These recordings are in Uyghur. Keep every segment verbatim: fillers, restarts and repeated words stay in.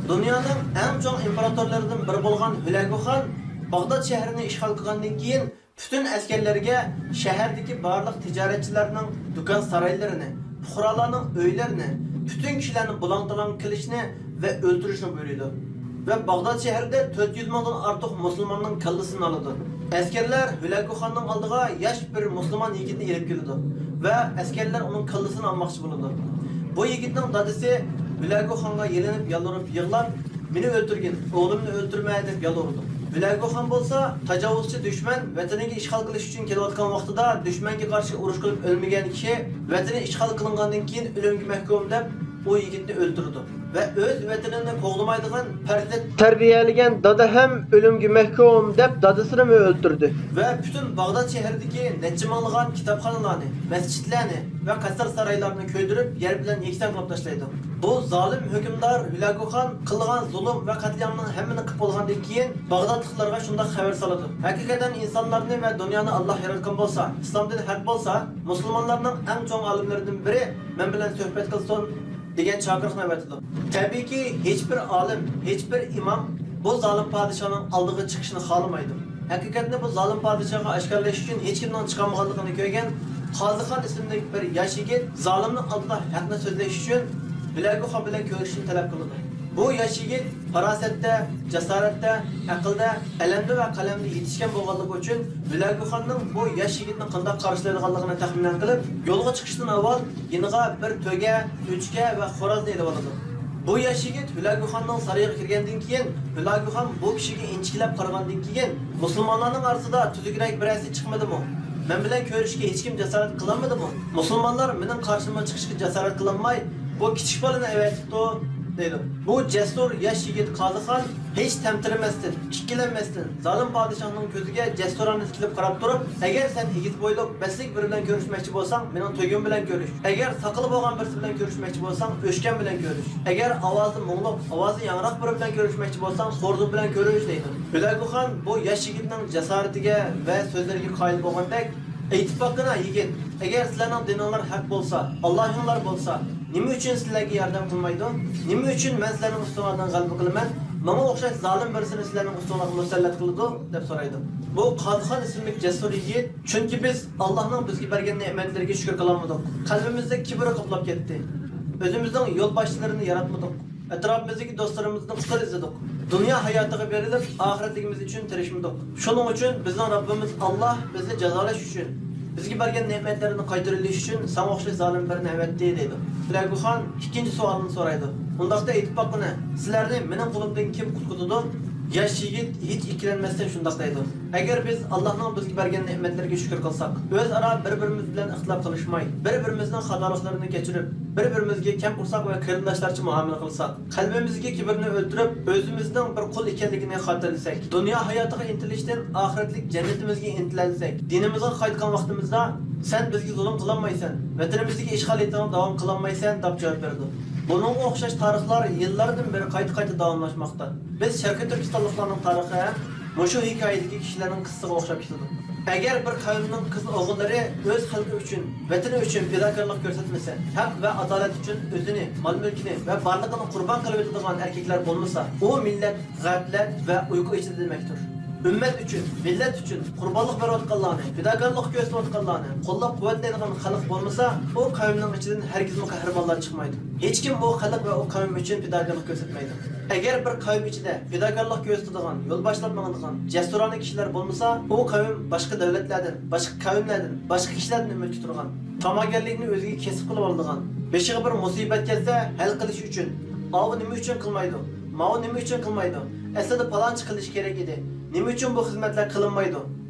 دۇنيانىڭ ئەڭ چوڭ ئىمپېراتورلىرىدىن بىرى بولغان ھۈلەگۇخان باغداد شەھىرىنى ئىشغال قىلغاندىن كېيىن، پۈتۈن ئەسكەرلەرگە شەھەردىكى بارلىق تىجارەتچىلەرنىڭ دۇكان سارايلىرىنى، پۇقرالارنىڭ ئۆيلىرىنى، پۈتۈن كىشىلەرنى بۇلاڭ-تالاڭ قىلىشنى ۋە ئۆلتۈرۈشنى بۇيرۇيدۇ. ۋە باغداد شەھىرىدە تۆت يۈز مىڭدىن ئارتۇق مۇسۇلماننىڭ كاللىسىنى ئالىدۇ. ئەسكەرلەر ھۈلەگۇخاننىڭ ئالدىغا ياش بىر مۇسۇلمان يىگىتنى ئېلىپ كېلىدۇ ۋە ئەسكەرلەر ئۇنىڭ كاللىسىنى ئالماقچى بولىدۇ. بۇ يىگىتنىڭ دادىسى ھۈلەگۇخانغا يېلىنىپ، يالۋۇرۇپ، يىغلاپ، «مېنى ئۆلتۈرگىن، ئوغلۇمنى ئۆلتۈرمە» دەپ يالۋۇرىدۇ. ھۈلەگۇخان بولسا، تاجاۋۇزچى دۈشمەن ۋەتىنىگە ئىشغال قىلىش ئۈچۈن كېلىۋاتقان ۋاقتىدا دۈشمەنگە قارشى ئۇرۇش قىلىپ ئۆلمىگەن كىشى ۋەتىنى ئىشغال قىلىنغاندىن كېيىن ئۆلۈمگە مەھكۇم دەپ، ئۇ يىگىتنى ئۆلتۈرىدۇ. ۋە ئۆز ۋەتىنىنى قوغدىمايدىغان پەرزەنت تەربىيەلىگەن دادا ھەم ئۆلۈمگە مەھكۇم دەپ دادىسىنىمۇ ئۆلتۈردى. ۋە پۈتۈن باغداد شەھىرىدىكى نەچچە مىڭلىغان كىتابخانىلارنى، مەسچىتلەرنى ۋە قەسىر سارايلارنى كۆيدۈرۈپ، يەر بىلەن يەكسان قىلىپ تاشلايدۇ. بۇ زالىم ھۆكۈمدار ھۈلەگۇخان قىلغان زۇلۇم ۋە قەتلىئامنىڭ ھەممىنى قىلىپ بولغاندىن كېيىن، باغدادلىقلارغا شۇنداق خەۋەر سالىدۇ: «ھەقىقەتەن ئىنسانلارنى ۋە دۇنيانى ئاللاھ ياراتقان بولسا، ئىسلام دىنى ھەق بولسا، مۇسۇلمانلارنىڭ ئەڭ چوڭ ئالىملىرىدىن بىرى مەن بىلەن سۆھبەت قىلسۇن» دېگەن چاقىرىقنى ئەۋەتىدۇ. تەبىئىيكى، ھېچبىر ئالىم، ھېچبىر ئىمام بۇ زالىم پادىشاھنىڭ ئالدىغا چىقىشنى خالىمايدۇ. ھەقىقەتنى بۇ زالىم پادىشاھقا ئاشكارىلاش ئۈچۈن ھېچكىمنىڭ چىقالمىغانلىقىنى كۆرگەن قازىخان ئىسىملىك بىر ياش يىگىت زالىمنىڭ ئالدىدا ھەقنى سۆزلەش ئۈچۈن ھۈلەگۇخان بىلەن كۆرۈشۈشنى تەلەپ قىلىدۇ. بۇ ياش يىگىت پاراسەتتە، جاسارەتتە، ئەقىلدە، ئەلەمدە ۋە قەلەمدە يېتىشكەن بولغانلىقى ئۈچۈن، ھۈلەگۇخاننىڭ بۇ ياش يىگىتنى قانداق قارشىلايدىغانلىقىنى تەخمىنلەپ قىلىپ، يولغا چىقىشتىن ئاۋۋال يېنىغا بىر تۆگە، ئۆچكە ۋە خورازنى ئېلىۋالىدۇ. بۇ ياش يىگىت ھۈلەگۇخاننىڭ سارىيىغا كىرگەندىن كېيىن، ھۈلەگۇخان بۇ كىشىگە ئىنچىكىلەپ قارىغاندىن كېيىن، مۇسۇلمانلارنىڭ ئارىسىدا تۈزۈكرەك بىرەرسى چىقمىدىمۇ؟ مەن بىلەن كۆرۈشۈشكە ھېچكىم جاسارەت قىلالمىدىمۇ؟ مۇسۇلمانلار مېنىڭ قارشىما چىقىشقا جاسارەت قىلالماي، بۇ كىچىك بالىنى ئەۋەتىپتۇ، دەيدۇ. بۇ جەسۇر ياش يىگىت قازىخان ھېچ تەمتىرىمەستىن، ئىككىلەنمەستىن، زالىم پادىشاھنىڭ كۆزىگە جەسۇرانە تىكىلىپ قاراپ تۇرۇپ، «ئەگەر سەن ئېگىز بويلۇق، بەستلىك بىرى بىلەن كۆرۈشمەكچى بولساڭ، مېنىڭ تۆگىم بىلەن كۆرۈش. ئەگەر ساقىلى بولغان بىرسى بىلەن كۆرۈشمەكچى بولساڭ، ئۆچكەم بىلەن كۆرۈش. ئەگەر ئاۋازى مۇڭلۇق، ئاۋازى ياڭراق بىرى بىلەن كۆرۈشمەكچى بولساڭ، خورزۇم بىلەن كۆرۈش» دەيدۇ. ھۈلەگۇخان بۇ ياش يىگىتنىڭ جاسارىتىگە ۋە سۆزلىرىگە قايىل بولغاندەك، ئېيتىپ باققىنا، يىگىت، ئەگەر سىلەرنىڭ دىنىڭلار ھەق بولسا، ئاللاھىڭلار بولسا، نېمە ئۈچۈن سىلەرگە ياردەم قىلمايدۇ؟ نېمە ئۈچۈن مەن سىلەرنىڭ ئۈستۈڭلاردىن غەلىبە قىلىمەن؟ ماڭا ئوخشاش زالىم بىرسىنى سىلەرنىڭ ئۈستۈڭلارغا مۇسەللەت قىلىدۇ، دەپ سورايدۇ. بۇ قازىخان ئىسىملىك جەسۇر يىگىت، چۈنكى بىز ئاللاھنىڭ بىزگە بەرگەن نېمەتلىرىگە شۈكۈر قىلالمىدۇق. قەلبىمىزدە كىبىر قاپلاپ كەتتى. ئۆزىمىزنىڭ يولباشچىلىرىنى ياراتمىدۇق. ئەتراپىمىزدىكى دوستلىرىمىزنى قۇسۇر ئىزدىدۇق. دۇنيا ھاياتىغا بېرىلىپ، ئاخىرەتلىكىمىز ئۈچۈن تىرىشمىدۇق. شۇنىڭ ئۈچۈن بىزنىڭ رەببىمىز ئاللاھ بىزنى جازالاش ئۈچۈن، بىزگە بەرگەن نېمەتلىرىنى قايتۇرۇۋېلىش ئۈچۈن ساڭا ئوخشاش زالىم بىرىنى ئەۋەتتى، دەيدۇ. ھۈلەگۇخان ئىككىنچى سوئالنى سورايدۇ. ئۇنداقتا ئېيتىپ باققىنە، سىلەرنى مېنىڭ قولۇمدىن كىم قۇتقۇزىدۇ؟ ياش يىگىت ھېچ ئىككىلەنمەستىن شۇنداق دەيدۇ. ئەگەر بىز ئاللاھنىڭ بىزگە بەرگەن نېمەتلىرىگە شۈكۈر قىلساق، ئۆزئارا بىر-بىرىمىز بىلەن ئىختىلاپ قىلىشماي، بىر-بىرىمىزنىڭ خاتالىقلىرىنى كەچۈرۈپ، بىر-بىرىمىزگە كەم قورساق ۋە قېرىنداشلارچە مۇئامىلە قىلساق، قەلبىمىزدىكى كىبىرنى ئۆلتۈرۈپ، ئۆزىمىزنىڭ بىر قۇل ئىكەنلىكىنى خاتىرىلىسەك، دۇنيا ھاياتىغا ئىنتىلىشتىن ئاخىرەتلىك جەننىتىمىزگە ئىنتىلەلىسەك، دىنىمىزغا قايتقان ۋاقتىمىزدا، سەن بىزگە زۇلۇم قىلالمايسەن، ۋەتىنىمىزدىكى ئىشغالىيىتىڭنى داۋام قىلالمايسەن، دەپ جاۋاب بېرىدۇ. بۇنىڭغا ئوخشاش تارىخلار يىللاردىن بېرى قايتا-قايتا داۋاملاشماقتا. بىز شەرقىي تۈركىستانلىقلارنىڭ تارىخى ھەم مۇشۇ ھېكايىدىكى كىشىلەرنىڭ قىسسىسىغا ئوخشاپ كېتىدۇ. ئەگەر بىر قەۋمنىڭ قىز ئوغۇللىرى ئۆز خەلقى ئۈچۈن، ۋەتىنى ئۈچۈن پىداكارلىق كۆرسەتمىسە، ھەق ۋە ئادالەت ئۈچۈن ئۆزىنى، مال-مۈلكىنى ۋە بارلىقىنى قۇربان قىلىۋېتىدىغان ئەركەكلەر بولمىسا، ئۇ مىللەت غەپلەت ۋە ئۇيقۇ ئىچىدە دېمەكتۇر. ئۈممەت ئۈچۈن، مىللەت ئۈچۈن قۇربانلىق بېرىۋاتقانلارنى، پىداكارلىق كۆرسىتىۋاتقانلارنى قوللاپ-قۇۋۋەتلەيدىغان خەلق بولمىسا، ئۇ قەۋمنىڭ ئىچىدىن ھەرگىزمۇ قەھرىمانلار چىقمايدۇ. ھېچكىم ئۇ خەلق ۋە ئۇ قەۋم ئۈچۈن پىداكارلىق كۆرسەتمەيدۇ. ئەگەر بىر قەۋم ئىچىدە پىداكارلىق كۆرسىتىدىغان، يول باشلاپ ماڭىدىغان جەسۇرانە كىشىلەر بولمىسا، ئۇ قەۋم باشقا دۆلەتلەردىن، باشقا قەۋملەردىن، باشقا كىشىلەردىن ئۈمىدكە تۇرغان، تاماگەرلىكنى ئۆزىگە كەسىپ قىلىۋالىدىغان، بېشىغا بىر مۇسىبەت كەلسە ھەل قىلىش ئۈچۈن، ئاۋۇ نېمە ئۈچۈن قىلمايدۇ؟ ماۋۇ نېمە ئۈچۈن قىلمايدۇ؟ ئەسلىدە پالانچە قىلىش كېرەك ئىدى. نېمە ئۈچۈن بۇ خىزمەتلەر قىلىنمايدۇ؟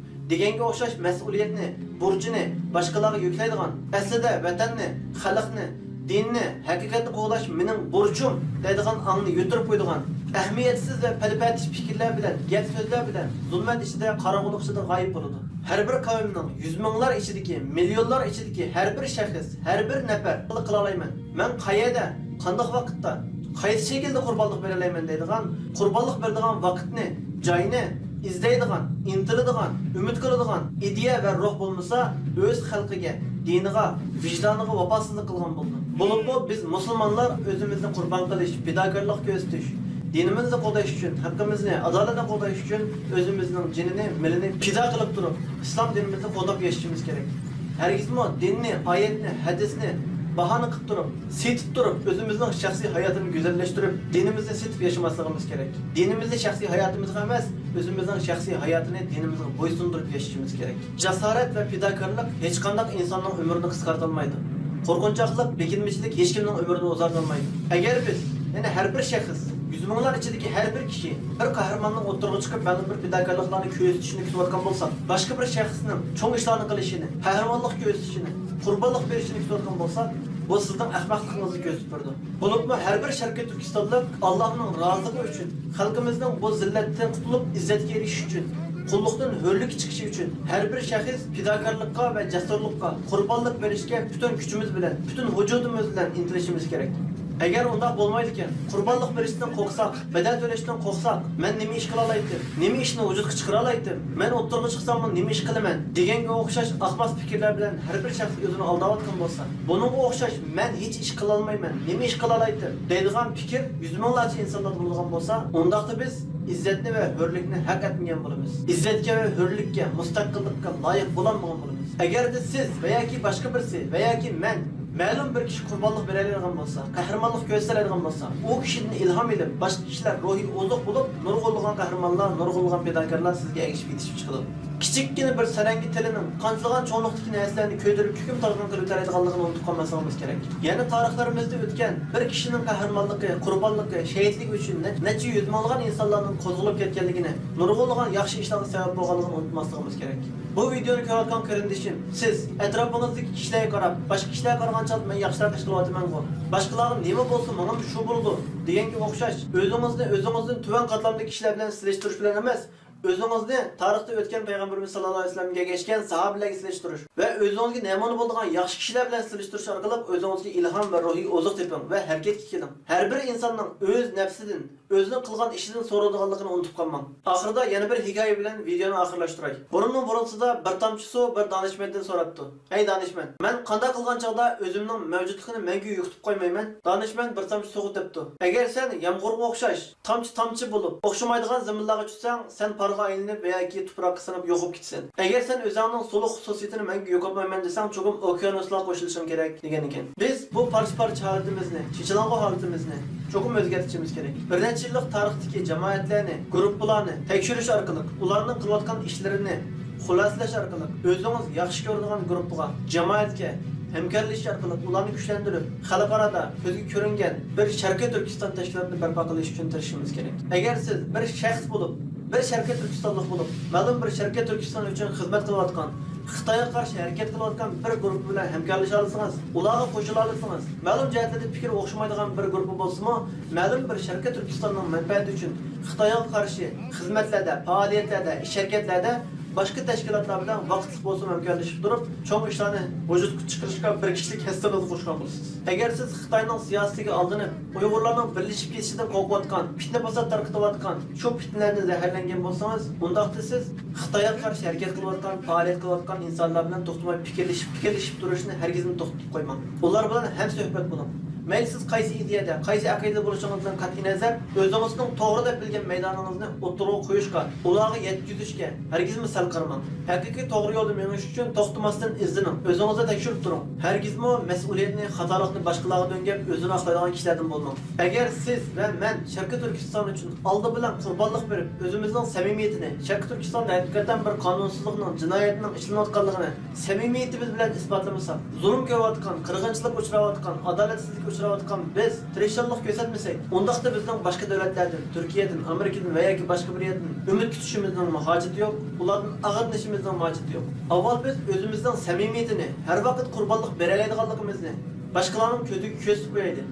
دېگەنگە ئوخشاش مەسئۇلىيەتنى، بۇرچىنى باشقىلارغا يۈكلەيدىغان، ئەسلىدە ۋەتەننى، خەلقنى، دىننى، ھەقىقەتنى قوغداش مېنىڭ بۇرچۇم دەيدىغان ئاڭنى يۈتتۈرۈپ قويىدىغان، ئەھمىيەتسىز ۋە پەلىپەتىش پىكىرلەر بىلەن، گەپ-سۆزلەر بىلەن زۇلمەت ئىچىدە، قاراڭغۇلۇق ئىچىدە غايىب بولىدۇ. ھەر بىر قەۋمنىڭ يۈز مىڭلار ئىچىدىكى، مىليونلار ئىچىدىكى ھەر بىر شەخس، ھەر بىر نەپەر قىلالايمەن. مەن قەيەردە، قانداق ۋاقىتتا، قايسى شەكىلدە قۇربانلىق بېرەلەيمەن دەيدىغان، قۇربانلىق بېرىدىغان ۋاقىتنى، جاينى ئىزدەيدىغان، ئىنتىلىدىغان، ئۈمىد قىلىدىغان ئىدىيە ۋە روھ بولمىسا، ئۆز خەلقىگە، دىنىغا، ۋىجدانىغا ۋاپاسىزلىق قىلغان بولىدۇ. بولۇپمۇ بىز مۇسۇلمانلار ئۆزىمىزنى قۇربان قىلىش، پىداكارلىق كۆرسىتىش، دىنىمىزنى قوغداش ئۈچۈن، ھەققىمىزنى، ئادالەتنى قوغداش ئۈچۈن ئۆزىمىزنىڭ جېنىنى، مېلىنى پىدا قىلىپ تۇرۇپ، ئىسلام دىنىمىزنى قوغداپ ياشىشىمىز كېرەك. ھەرگىزمۇ دىننى، ئايەتنى، ھەدىسنى باھانە قىلىپ تۇرۇپ، سېتىپ تۇرۇپ، ئۆزىمىزنىڭ شەخسىي ھاياتىنى گۈزەللەشتۈرۈپ، دىنىمىزنى سېتىپ ياشىماسلىقىمىز كېرەك. دىنىمىزنى شەخسىي ھاياتىمىزغا ئەمەس، ئۆزىمىزنىڭ شەخسىي ھاياتىنى دىنىمىزغا بويسۇندۇرۇپ ياشىشىمىز كېرەك. جاسارەت ۋە پىداكارلىق ھېچقانداق ئىنساننىڭ ئۆمرىنى قىسقارتالمايدۇ. قورقۇنچاقلىق، بېكىنمىچىلىك ھېچكىمنىڭ ئۆمرىنى ئۇزارتالمايدۇ. ئەگەر بىز، يەنى ھەر بىر شەخس، يۈز مىڭلار ئىچىدىكى ھەر بىر كىشى بىر قەھرىماننىڭ ئوتتۇرىغا چىقىپ، مەلۇم بىر پىداكارلىقلارنى كۆرسىتىشىنى كۈتۈۋاتقان بولسا، باشقا بىر شەخسنىڭ چوڭ ئىشلارنى قىلىشىنى، قەھرىمانلىق كۆرسىتىشىنى، قۇربانلىق بېرىشىنى كۈتۈۋاتقان بولسا، بۇ سىزنىڭ ئەخمەقلىقىڭىزنى كۆرسىتىپ بېرىدۇ. بولۇپمۇ ھەر بىر شەرقىي تۈركىستانلىق ئاللاھنىڭ رازىلىقى ئۈچۈن، خەلقىمىزنىڭ بۇ زىللەتتىن قۇتۇلۇپ، ئىززەتكە ئېرىشىشى ئۈچۈن، قۇللۇقتىن ھۆرلۈككە چىقىشى ئۈچۈن ھەر بىر شەخس پىداكارلىققا ۋە جەسۇرلۇققا، قۇربانلىق بېرىشكە پۈتۈن كۈچىمىز بىلەن، پۈتۈن ۋۇجۇدىمىز بىلەن ئىنتىلىشىمىز كېرەك. ئەگەر ئۇنداق بولمايدىكەن، قۇربانلىق بېرىشتىن قورقساق، بەدەل تۆلەشتىن قورقساق، مەن نېمە ئىش قىلالايتتىم؟ نېمە ئىشنى ۋۇجۇدقا چىقىرالايتتىم؟ مەن ئوتتۇرىغا چىقساممۇ نېمە ئىش قىلىمەن؟ دېگەنگە ئوخشاش ئاقماس پىكىرلەر بىلەن ھەر بىر شەخس ئۆزىنى ئالداۋاتقان بولسا، بۇنىڭغا ئوخشاش مەن ھېچ ئىش قىلالمايمەن، نېمە ئىش قىلالايتتىم؟ دەيدىغان پىكىر يۈز مىڭلارچە ئىنسانلاردا بولىدىغان بولسا، ئۇنداقتا بىز ئىززەتنى ۋە ھۆرلۈكنى ھەق ئەتمىگەن بولىمىز. ئىززەتكە ۋە ھۆرلۈككە، مۇستەقىللىققا لايىق بولالمىغان بولىمىز. ئەگەردە سىز ۋە ياكى باشقا بىرسى ۋە ياكى مەن مەلۇم بىر كىشى قۇربانلىق بېرەلەيدىغان بولسا، قەھرىمانلىق كۆرسىتەلەيدىغان بولسا، ئۇ كىشىدىن ئىلھام ئېلىپ، باشقا كىشىلەر روھىي ئوزۇق بولۇپ، نۇرغۇنلىغان قەھرىمانلار، نۇرغۇنلىغان پىداكارلار سىزگە ئەگىشىپ يېتىشىپ چىقىدۇ. كىچىككىنە بىر سەرەڭگە تىلىنىڭ قانچىلىغان چوڭلۇقتىكى نەرسىلەرنى كۆيدۈرۈپ، كۆكۈم تارغىن قىلىۋېتەلەيدىغانلىقىنى ئۇنتۇپ قالماسلىقىمىز كېرەك. يەنە تارىخلىرىمىزدە ئۆتكەن بىر كىشىنىڭ قەھرىمانلىقى، قۇربانلىقى، شېھىتلىكى ئۈچۈن نە-، نەچچە يۈز مىڭلىغان ئىنسانلارنىڭ قوزغىلىپ كەتكەنلىكىنى، نۇرغۇنلىغان ياخشى ئىشلارغا سەۋەب بولغانلىقىنى ئۇنتۇماسلىقىمىز كېرەك. بۇ ۋىدېونى كۆرۈۋاتقان قېرىندىشىم، سىز ئەتراپىڭىزدىكى كىشىلەرگە قاراپ، باشقا كىشىلەرگە قارىغان چاغدا مەن ياخشىراق ئىش قىلىۋاتىمەنغۇ، باشقىلارغا نېمە بولسا ماڭىمۇ شۇ بولىدۇ دېگەنگە ئوخشاش، ئۆزىڭىزنى ئۆزىڭىزدىن تۆۋەن قاتلامدىكى كىشىلەر بىلەن سېلىشتۇرۇش بىلەن ئەمەس، ئۆزىڭىزنى تارىختا ئۆتكەن پەيغەمبىرىمىز ساللاللاھۇ ئەلەيھى ۋەسەللەمگە ئەگەشكەن ساھابىلەرگە سېلىشتۇرۇش ۋە ئۆزىڭىزگە نەمۇنە بولىدىغان ياخشى كىشىلەر بىلەن سېلىشتۇرۇش ئارقىلىق ئۆزىڭىزگە ئىلھام ۋە روھىي ئوزۇق تېپىڭ ۋە ھەرىكەتكە كېلىڭ. ھەر بىر ئىنساننىڭ ئۆز نەپسىدىن، ئۆزىنىڭ قىلغان ئىشىدىن سورىلىدىغانلىقىنى ئۇنتۇپ قالماڭ. ئاخىرىدا يەنە بىر ھېكايە بىلەن ۋىدېونى ئاخىرلاشتۇراي. بۇرۇننىڭ بۇرۇنسىدا بىر تامچە سۇ بىر دانىشمەندتىن سوراپتۇ، ئەي دانىشمەن، مەن قانداق قىلغان چاغدا ئۆزۈمنىڭ مەۋجۇتلۇقىنى مەڭگۈ يوقىتىپ قويمايمەن؟ دانىشمەن بىر تامچە سۇغا دەپتۇ، ئەگەر سەن يامغۇرغا ئوخشاش تامچە-تامچە بولۇپ، ئوخشىمايدىغان زېمىنلارغا چۈشسەڭ، سەن پارغا ئايلىنىپ ۋە ياكى تۇپراققا سىڭىپ يوقىلىپ كېتىسەن. ئەگەر سەن ئۆزۈڭنىڭ سۇلۇق خۇسۇسىيىتىنى مەڭگۈ يوقاتمايمەن دېسەڭ، چوقۇم ئوكيانۇسلارغا قوشۇلۇشۇڭ كېرەك، دېگەن ئىكەن. بىز بۇ پارچە-پارچە ھالىتىمىزنى، چېچىلاڭغۇ ھالىتىمىزنى چوقۇم ئۆزگەرتىشىمىز كېرەك. بىر نەچچە يىللىق تارىختىكى جامائەتلەرنى، گۇرۇپپىلارنى تەكشۈرۈش ئارقىلىق، ئۇلارنىڭ قىلىۋاتقان ئىشلىرىنى خۇلاسىلەش ئارقىلىق، ئۆزىڭىز ياخشى كۆرىدىغان گۇرۇپپىغا، جامائەتكە ھەمكارلىشىش ئارقىلىق ئۇلارنى كۈچلەندۈرۈپ، خەلقئارادا كۆزگە كۆرۈنگەن بىر شەرقىي تۈركىستان تەشكىلاتىنى بەرپا قىلىش ئۈچۈن تىرىشىشىمىز كېرەك. ئەگەر سىز بىر شەخس بولۇپ، بىر شەرقىي تۈركىستانلىق بولۇپ، مەلۇم بىر شەرقىي تۈركىستان ئۈچۈن خىزمەت قىلىۋاتقان، خىتايغا قارشى ھەرىكەت قىلىۋاتقان بىر گۇرۇپپا بىلەن ھەمكارلىشالىسىڭىز، ئۇلارغا قوشۇلالىسىڭىز، مەلۇم جەھەتلەردە پىكرى ئوخشىمايدىغان بىر گۇرۇپپا بولسىمۇ، مەلۇم بىر شەرقىي تۈركىستاننىڭ مەنپەئەتى ئۈچۈن خىتايغا قارشى خىزمەتلەردە، پائالىيەتلەردە، ئىش-ھەرىكەتلەردە باشقا تەشكىلاتلار بىلەن ۋاقىتلىق بولسىمۇ ھەمكارلىشىپ تۇرۇپ، چوڭ ئىشلارنى ۋۇجۇدقا چىقىرىشقا بىر كىشىلىك ھەسسىڭىزنى قوشقان بولىسىز. ئەگەر سىز خىتاينىڭ سىياسىتىگە ئالدىنىپ، ئۇيغۇرلارنىڭ بىرلىشىپ كېتىشىدىن قورقۇۋاتقان، پىتنە-پاسات تارقىتىۋاتقان، شۇ پىتنىلەردىن زەھەرلەنگەن بولسىڭىز، ئۇنداقتا سىز خىتايغا قارشى ھەرىكەت قىلىۋاتقان، پائالىيەت قىلىۋاتقان ئىنسانلار بىلەن توختىماي پىكىرلىشىپ، پىكىرلىشىپ تۇرۇشنى ھەرگىزمۇ توختىتىپ قويماڭ. ئۇلار بىلەن ھەمسۆھبەت بولۇڭ. مەيلى سىز قايسى ئىدىيەدە، قايسى ئەقىدىدە بولۇشىڭىزدىن قەتئىينەزەر، ئۆزىڭىزنىڭ توغرا دەپ بىلگەن مەيدانىڭىزنى ئوتتۇرىغا قويۇشقا، ئۇلارغا يەتكۈزۈشكە ھەرگىزمۇ سەل قارىماڭ. ھەقىقىي توغرا يولدا مېڭىش ئۈچۈن توختىماستىن ئىزدىنىڭ، ئۆزىڭىزنى تەكشۈرۈپ تۇرۇڭ. ھەرگىزمۇ مەسئۇلىيەتنى، خاتالىقنى باشقىلارغا دۆڭگەپ، ئۆزىنى ئاقلايدىغان كىشىلەردىن بولماڭ. ئەگەر سىز ۋە مەن شەرقىي تۈركىستان ئۈچۈن ئالدى بىلەن قۇربانلىق بېرىپ، ئۆزىمىزنىڭ سەمىمىيىتىنى، شەرقىي تۈركىستاندا ھەقىقەتەن بىر قانۇنسىزلىقنىڭ، جىنايەتنىڭ ئىشلىنىۋاتقانلىقىنى سەمىمىيىتىمىز بىلەن ئىسپاتلىمىساق، زۇلۇم كۆرۈۋاتقان، قىرغىنچىلىققا ئۇچراۋاتقان، ئادالەتسىزلىككە ئۇچراۋاتقان بىز تىرىشچانلىق كۆرسەتمىسەك، ئۇنداقتا بىزنىڭ باشقا دۆلەتلەردىن، تۈركىيەدىن، ئامېرىكىدىن ۋە ياكى باشقا بىر يەردىن ئۈمىد كۈتۈشىمىزنىڭمۇ ھاجىتى يوق، ئۇلاردىن ئاغرىنىشىمىزنىڭمۇ ھاجىتى يوق. ئاۋۋال بىز ئۆزىمىزنىڭ سەمىمىيىتىنى، ھەر ۋاقىت قۇربانلىق بېرەلەيدىغانلىقىمىزنى باشقىلارنىڭ كۆزىگە كۆرسىتىپ قويايلى.